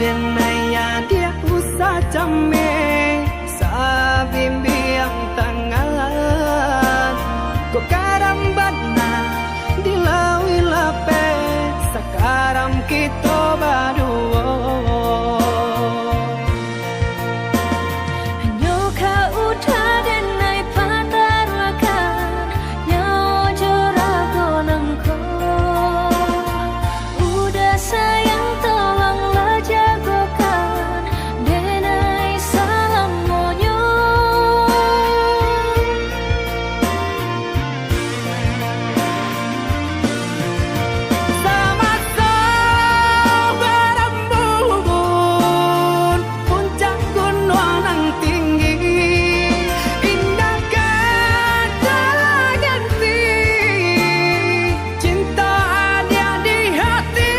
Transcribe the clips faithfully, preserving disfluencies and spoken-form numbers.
Denai adiak usah cameh, sabimbiang tangan. Kok karam bana di lauik lapeh, sakaram kito baduo. Nyo ka udah denai pataruahkan, nyawa jo rago nangko. Udah sayang, tolonglah jagokan denai salamonyo. Samaso barambun puncak gunuang nan tinggi, indak ka taganti cinto adiak di hati.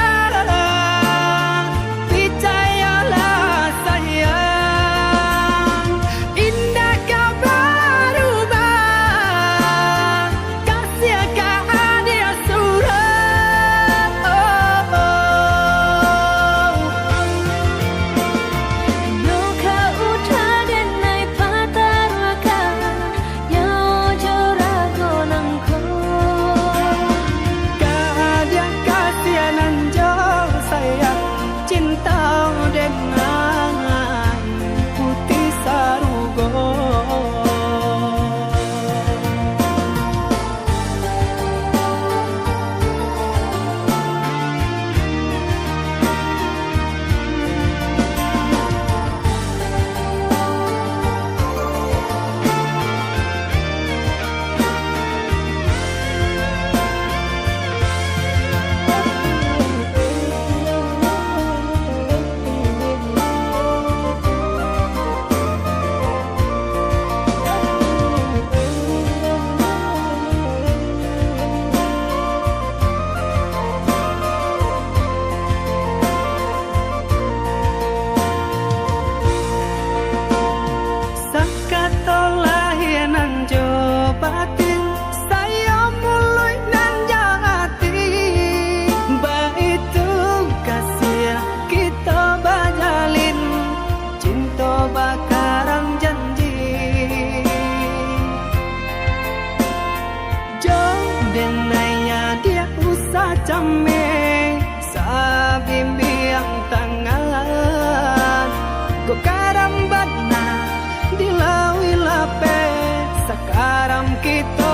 Picayolah, picayolah sayang, indak ka barubah, kasiah ka adiak surang. Nyo ka udah denai pataruahkan, nyawa jo rago nangko. Ka adiak kasianan jo sayang, cinto denai putih sarugo. Sakato lahia nan jo batin, sayo muluik nan jo ati, baitu kasiah kito bajalin, cinto bakaram janji. Jo denai adiak usah cameh, sabimbiang tangan. Kok karam bana di lauik lapeh, sakaram kito